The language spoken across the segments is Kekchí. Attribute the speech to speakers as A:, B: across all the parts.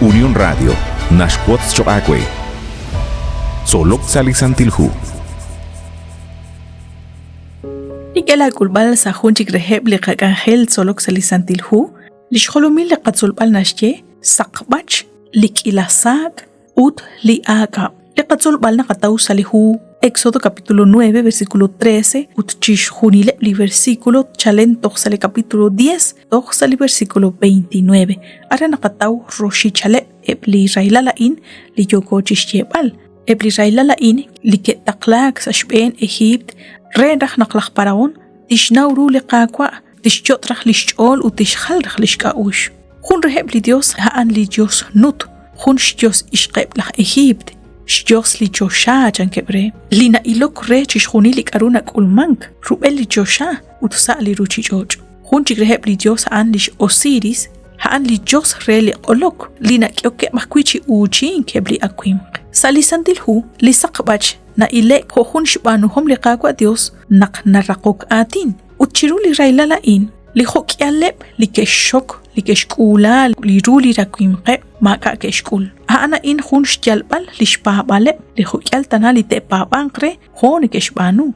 A: Unión Radio naxwotz choq' aawe. Tzolok sa' li Santil Hu.
B: Nink'e laak'ulb'al sa' jun chik reheb' li qak'anjel tzolok sa' li Santil Hu, li xjolomil li qatzolb'al naxye saqb'ach, li k'ila saak ut li aak'ab'. Li qatzolb'al naqataw sa' li hu Éxodo capítulo 9, versículo 13 ut chixjunileb' li versículo chalen toj sa' li capítulo 10 toj sa' li versículo 29. Aran naqataw roxichaleb' eb' li rahilal a'in li yooko chixyeeb'al. Eb' li rahilal a'in li ke'taqlaak sa' xb'een Ejiipt re raj naq laj Parahón tixnaw ru li Qaawa', tixyot' raj li xch'ool ut tixjal raj li xk'a'uxl. Jun reheb' li Yos a'an li Yos Nut, jun xyos ixqeb' laj Ejiipt, xyos li choxa chankeb' re, li na'ilok re chixjunil li k'aru nak'ulmank rub'el li choxa ut sa' li ruuchich'och'. Jun chik reheb' li Yos a'an lix Osiris, a'an li Yos re li q'olok, li nak'ehokeb' ajwi' chi uuchink eb' li awimq. Sa' li Santil Hu, li saqb'ach na'ile'k jo' jun xb'aanuhom li Qaawa' Yos naq naraqok aatin. Ut chiru li rahilal a'in, li jo'k'ihaleb' li ke'xxok, li ke'xk'uula li ru li rawimqeb' maak'a' ke'xk'ul. A'an a'in jun xyalb'al li xpaab'aaleb' li jo'k'ihal tana li te'paab'anq re jo' neke'xb'aanu.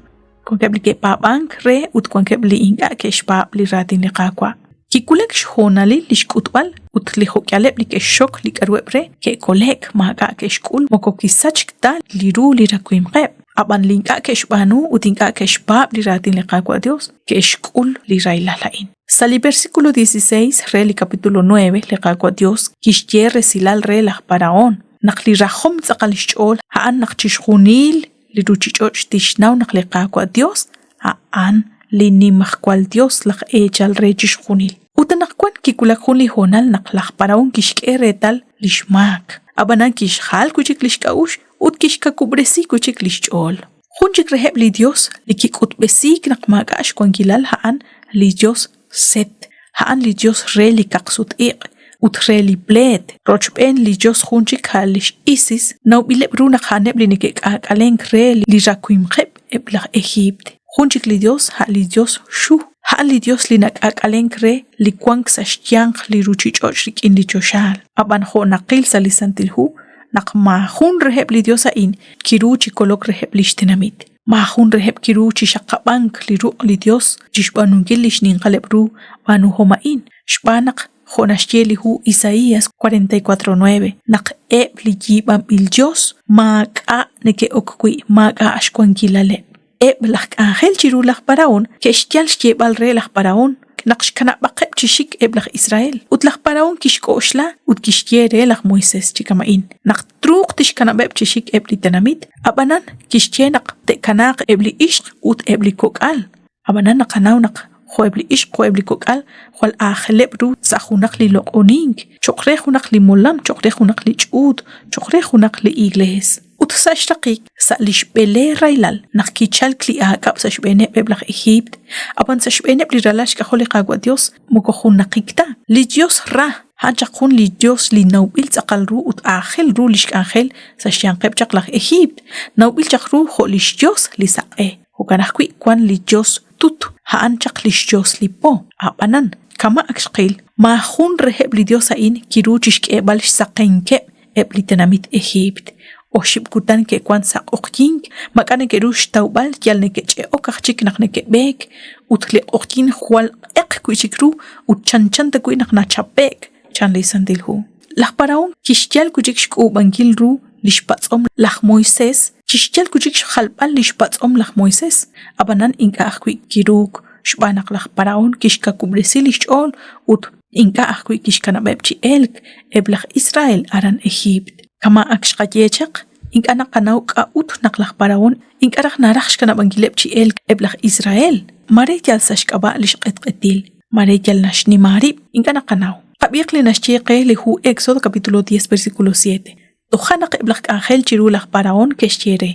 B: Wankeb' li ke'paab'ank re ut wankeb' li ink'a' ke'xpaab' li raatin li Qaawa'. Kiwulak xhoonalil li xk'utb'al ut li jo'k'ihaleb' li ke'xxok li k'aruheb' re ke'kole'k maak'a' ke'xk'ul moko kisachk ta li ru li rawimqeb'. Ab'an li ink'a' ke'xb'aanu ut ink'a' ke'xpaab' li raatin li Qaawa' Yos ke'xk'ul li rahilal a'in. Sa' li versículo 16 re li capítulo 9 li Qaawa' Yos kixye resilal re laj Parahón naq li rajom tz'aqal xch'ool a'an naq chixjunil li ruuchich'och' tixnaw naq li Qaawa' Yos a'an li Nimajwal Yos laj eechal re chixjunil. Ut anaqwan kiwulak jun li hoonal naq laj Parahón kixk'e reetal li xmaak, ab'anan kixjal wi' chik li xk'a'uxl ut kixkawub'resi wi' chik li xch'ool. Jun chik reheb' li yos li kik'utb'esiik naq maak'a' xwankilal a'an li yos Set, a'an li yos re li kaqsut-iq' ut re li pleet, rochb'een li yos jun chik a' lix Isis, nawb'ileb' ru naq a'aneb' li neke'k'aak'alenk re li rawimqeb' eb' laj Ejiipt. Jun chik li yos a' li yos Xu, a'an li yos li nak'aak'alenk re li wank sa' xyanq li ruuchich'och' rik'in li choxaal. Ab'an jo' naqil sa' li Santil Hu, naq maajun reheb' li yos a'in kiru chi kolok reheb' li xtenamit. Maajun reheb' kiru chi xaqab'ank li ruq' li Yos chi xb'aanunkil li xninqaleb' ru b'aanuhom a'in, xb'aan naq jo' naxye li hu Isaías 44:9, naq eb' li yiib'anb'il yos maak'a' neke'ok wi' maak'a' xwankilaleb'. Eb' laj k'anjel chiru laj Parahón ke'xyal xyeeb'al re laj Parahón naq xkanab'aqeb' chi xik eb' laj Israel. Ut laj Parahón kixk'oxla ut kixye re laj Moisés chi kama'in, naq truuq tixkanab'eb' chi xik eb' li tenamit, ab'anan kixye naq te'kanaaq eb' li ixq ut eb' li kok'al. Ab'anan naqanaw naq jo' eb' li ixq jo' eb' li kok'al jwal aajeleb' ru sa' junaq li loq'onink, cho'q re junaq li molam, cho'q re junaq li ch'uut, cho'q re junaq li iglees. Ut sa' xraqik, sa' li xb'ele rahilal, naq kichalk li aak'ab' sa' xb'eeneb' eb' laj Ejiipt, ab'an sa' xb'eeneb' li ralal xk'ajol li Qaawa' Yos moko junnaqik ta. Li Yos ra, a'an chaq jun li Yos li nawb'il tz'aqal ru ut aajel ru li xk'anjel sa' xyanqeb' chaq laj Ejiipt, nawb'il chaq ru jo' li xyos li saq'e. Jo'kan ajwi' wank li yos Tut, a'an chaq li xyos li po. Ab'anan, kama' ak xqil, maajun reheb' li yos a'in kiru chi xk'eeb'al xsaqenkeb' eb' li tenamit Ejiipt. Oxib' kutan ke'wank sa' q'oqyink, maak'a' neke'ru xtawb'al yal neke'ch'e'ok aj chik naq neke'b'eek, ut li q'oqyink jwal q'eq wi' chik ru ut chanchan tawi' naq nachape'k, chan li Santil Hu. Laj Parahón kixyal wi' chik xk'uub'ankil ru li xpatz'om laj Moisés, kixyal wi' chik xjalb'al li xpatz'om laj Moisés, ab'anan ink'a' ajwi' kiruuk xb'aan naq laj Parahón kixkawub'resi li xch'ool ut Ink'a' ajwi' kixkanab'eb' chi elk eb' laj Israel aran Ejiipt. Kama' ak xqaye chaq, ink'a' naqanaw k'a'ut naq laj Parahón ink'a' raj naraj xkanab'ankileb' chi elk eb' laj Israel, mare yal sa' xk'ab'a' li xq'etq'etil, mare yal naxnima rib', ink'a' naqanaw. Qab'iiq li naxye qe li hu Éxodo capítulo 10 versículo 7. Toja' naq eb' laj k'anjel chiru laj Parahón ke'xye re,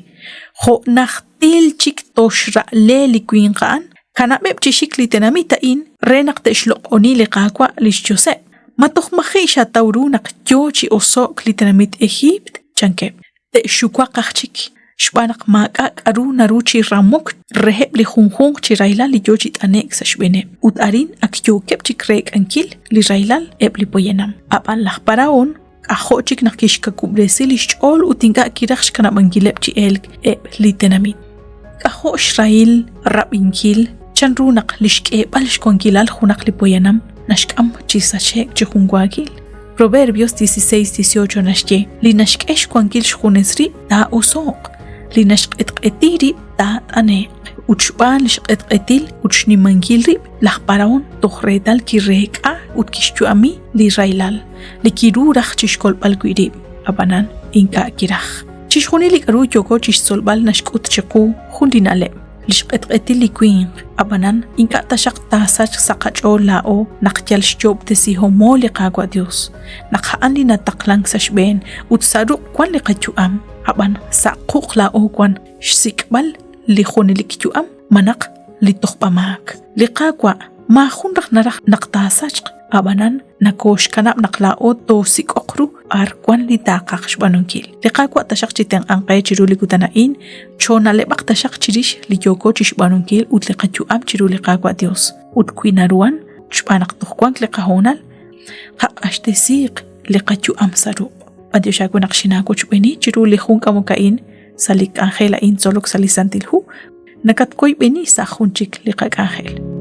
B: Jo' najtil chik toxra'le li winq a'an, kanab'eb' chi xik li tenamit a'in re naq te'xloq'oni li Qaawa' li xYoseb'. Ma toj maji' xataw ru naq yo chi oso'k li tenamit Ejiipt? chankeb'. Te'xuwaq aj chik, xb'aan naq maak'a' k'aru naru chi ramok reheb' li junjunq chi rahilal li yo chi t'ane'k sa' xb'eeneb'. Ut arin ak yookeb' chik reek'ankil li rahilal eb' li poyanam. Ab'an laj Parahón. K'ajo' chik naq kixkawub'resi li xch'ool ut ink'a' kiraj xkanab'ankileb' chi elk eb' li tenamit. K'ajo' xrahil rab'inkil chanru naq li xk'eeb'al xwankilal junaq li poyanam naxk'am chi sache'k chi junwaakil. Proverbios 16:18 naxye, li naxk'e xwankil xjunes rib' taa'oso'q, li naxq'etq'eti rib' taat'ane'q. Ut xb'aan li xq'etq'etil ut xnimankil rib' laj Parahón toj reetal kireek'a ut kixyu'ami li rahilal li kiru raj chi xkolb'al wi' rib', ab'anan ink'a' kiraj. Chixjunil li k'aru yooko chi xtzolb'al naxk'ut chiqu jun li na'leb', li xq'etq'etil li winq, ab'anan ink'a' taxaq taasachq sa' qach'ool laa'o naq yal xyoob'tesihomo li Qaawa' Yos, naq a'an li nataqlank sa' xb'een ut sa' ruq' wank li qayu'am, ab'an sa' quq' laa'o wank xsik'b'al li junelik yu'am malaj li tojb'amaak. Li Qaawa' maajun raj naraj naq taasachq, ab'anan nakooxkanab' naq laa'o toosik'oq ru b'ar wan li taaqaj xb'aanunkil. Li Qaawa' taxaq chi tenq'anq qe chiru li kutan a'in, choona'leb'aq taxaq chirix li yooko chi xb'aanunkil ut li qayu'am chiru li Qaawa' Dios. Ut wi naruhan, xb'aan naq toj wank li qahoonal, qaq'axtesiiq li qayu'am sa' ruq'. B'antiox aawe naq xinaawochb'eeni chiru li jun k'amok a'in sa' li k'anjel a'in tzolok sa' li Santil Hu, nakatwoyb'eni sa' jun chik li qak'anjel.